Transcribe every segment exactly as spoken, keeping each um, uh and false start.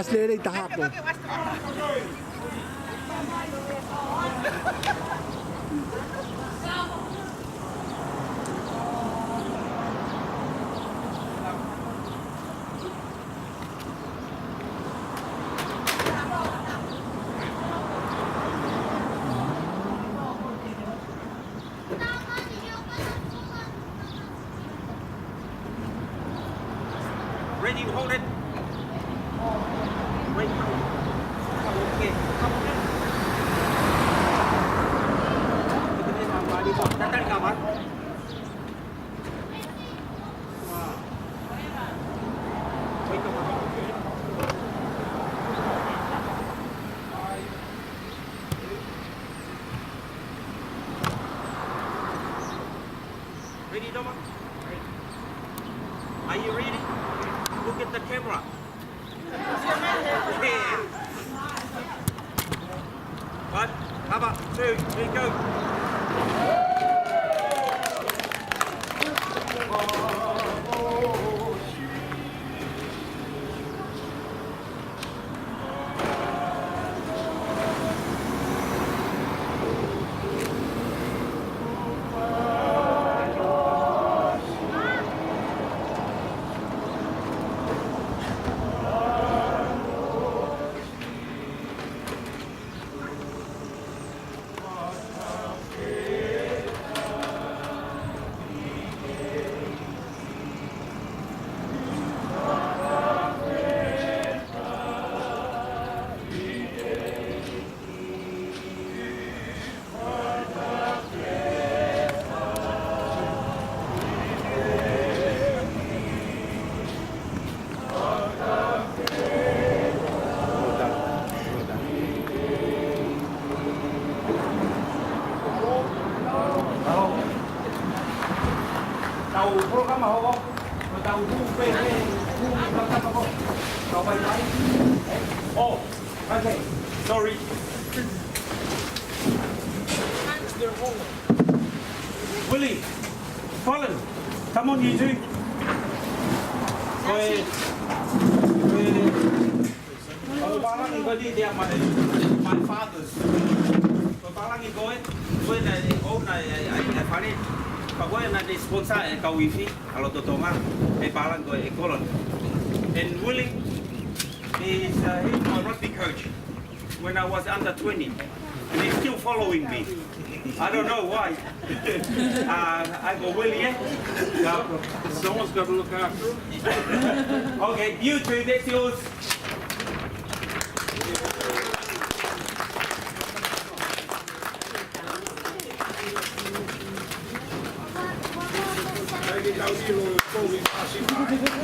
ʻAsi lelei taha pē. Ready, hold it. Right. Okay. Are you ready? Look at the camera. Yeah. One, come up, two, three, go. Tau polokalama hoko, ko tau hū pē, hū pē, tau tapa ko. Tau pai pai. Oh, okay. Sorry. Willie, Colin, come on, you two. Ko e, ko e, ko e pālangi ko eni, they are my, my father's. Ko e pālangi ko ē, ko ē naʻe ʻouna ʻe, ʻe, ʻe, ʻe fale. Pea ko ē naʻe sponsor ʻe he kau ifi ʻa loto Tonga e pālangi ko ē, ʻe Colin. And Willie is, uh, he's my rugby coach when I was under twenty. And he's still following me. I don't know why. Uh, I go, "Willie, eh?" Yeah. Someone's got to look after him. Okay, you two, that's yours.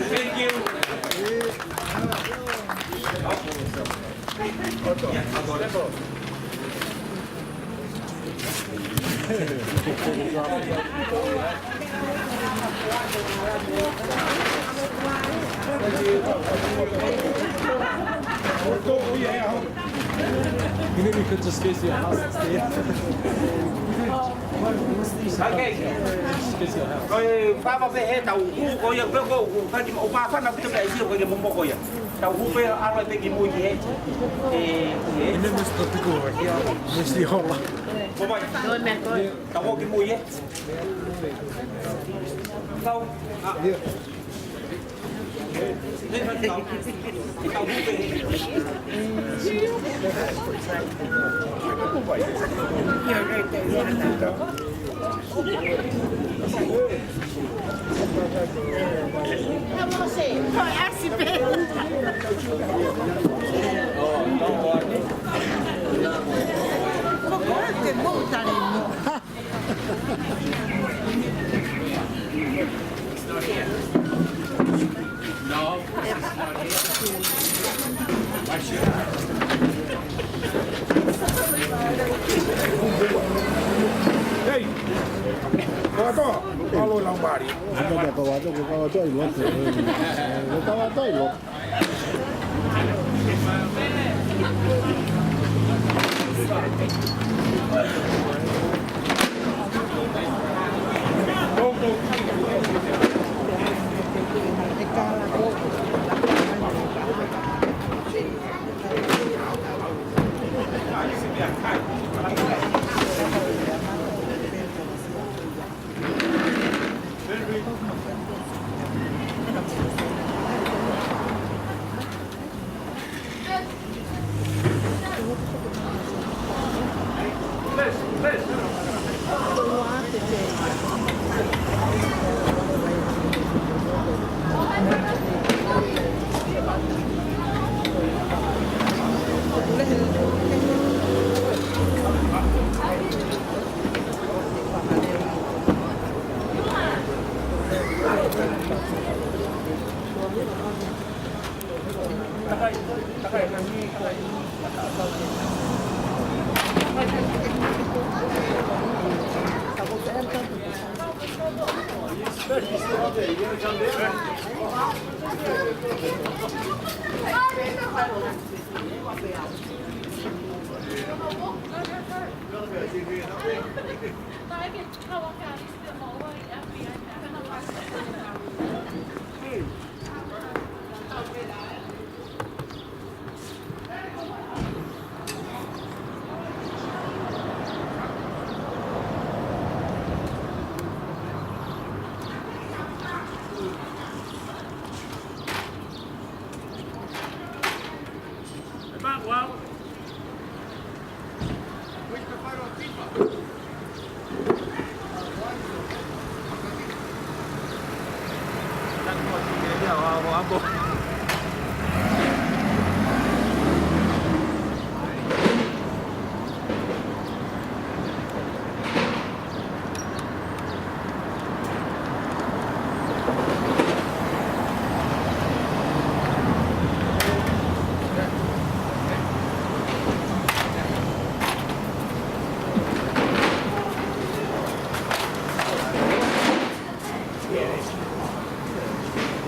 Thank you. You know, you could just face your house instead. Okay. Just face your house. Ko e papa pē he tau hū ko ia pē ko u kaki o papa na pita pē isi ko ia momo ko ia. Tau hū pē ʻalu pē ki mui ki he. E, e. You know, mister Tiko, yeah. Mister Hola. Ko mai. Tau ki mui e. Tau. Ah. Yeah. Hey! Kau atoa, kau lau mari. Kau atoa, kau atoa ʻi loto. Kau atoa ʻi loto.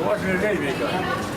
What's the name of it?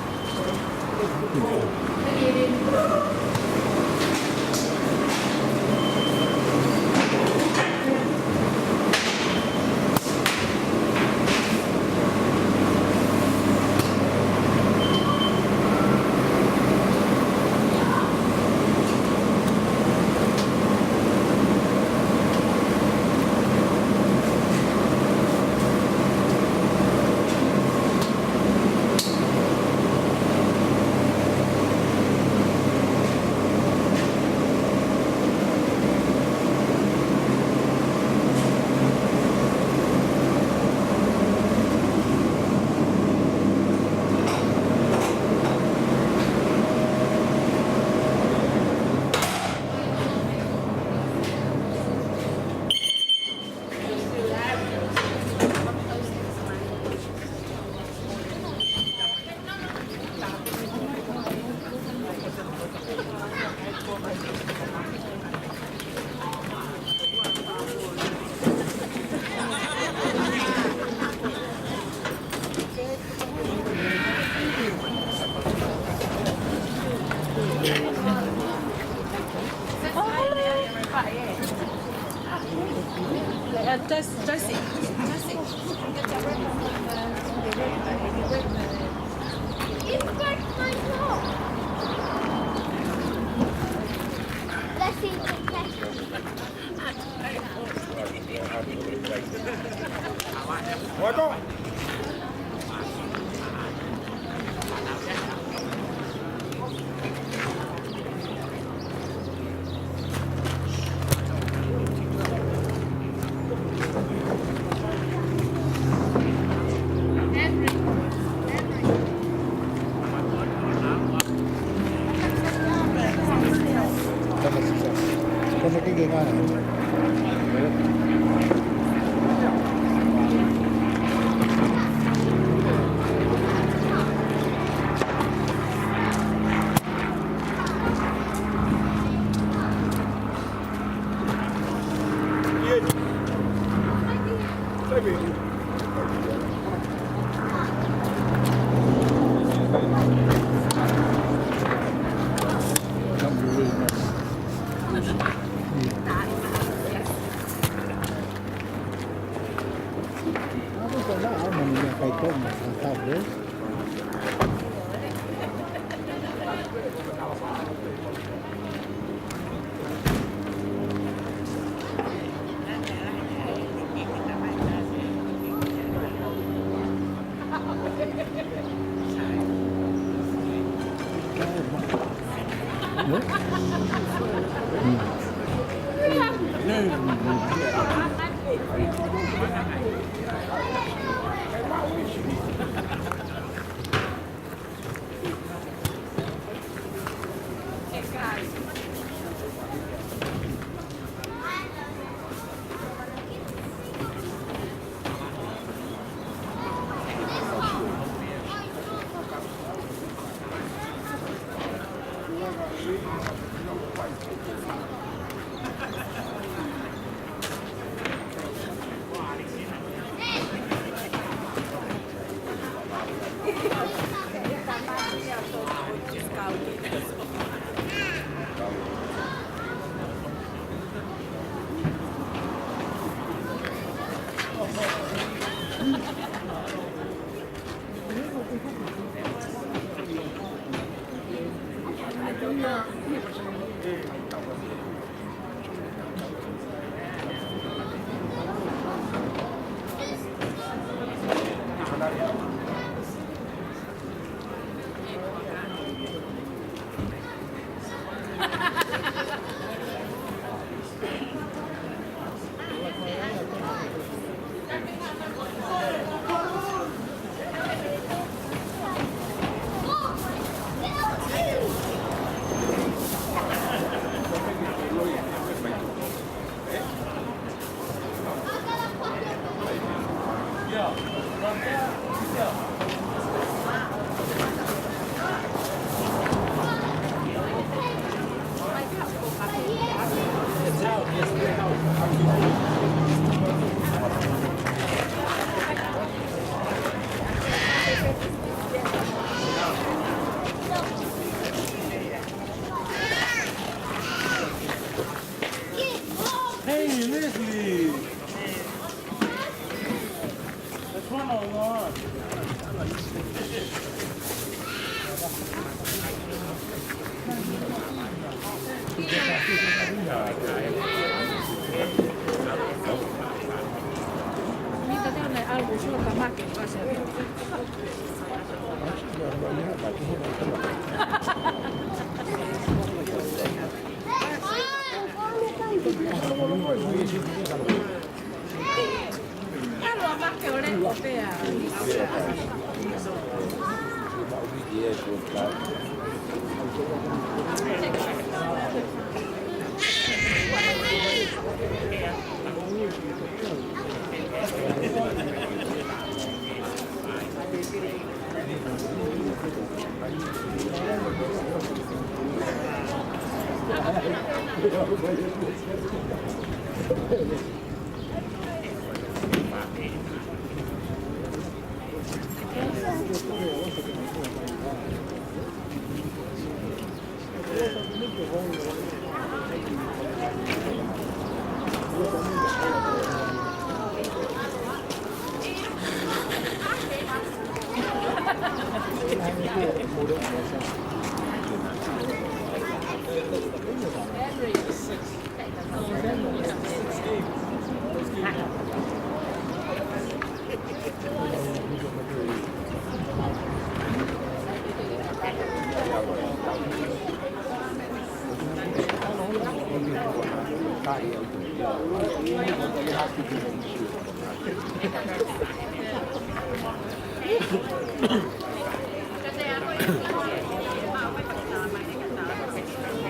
Uh, Tes-, Tessie, Tessie, get the red one, uh, the red one, the red one. It's like my dog. Let's see, let's see. Hey, Leslie! That's one oh one.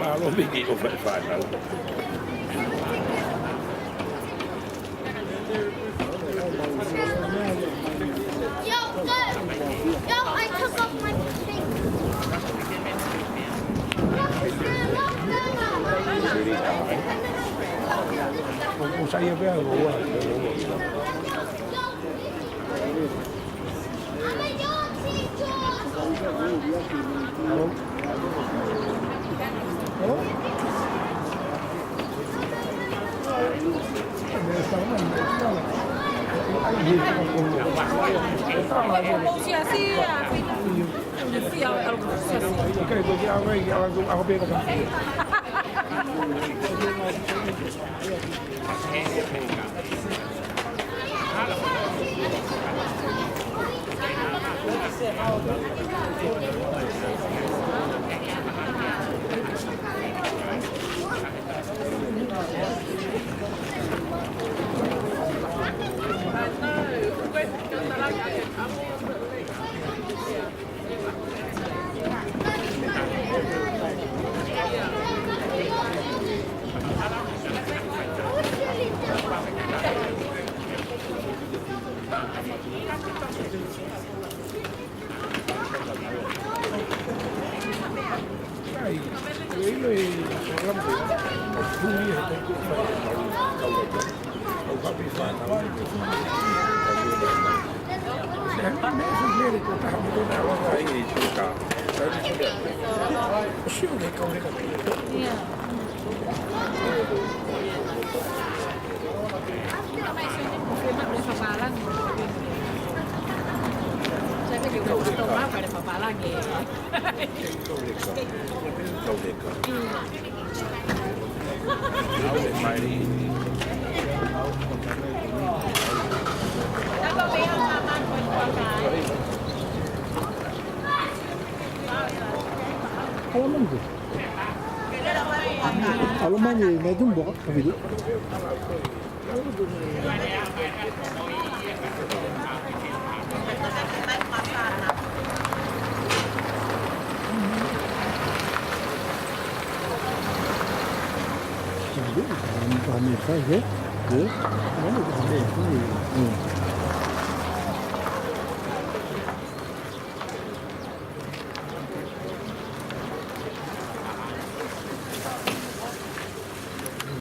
Mālō Miki, ko e fai fānau. Yo, go! Yo, I took off my thing. Ko, ko sai ia pea, ko ua. Alo, mani, me tumbo, ka video.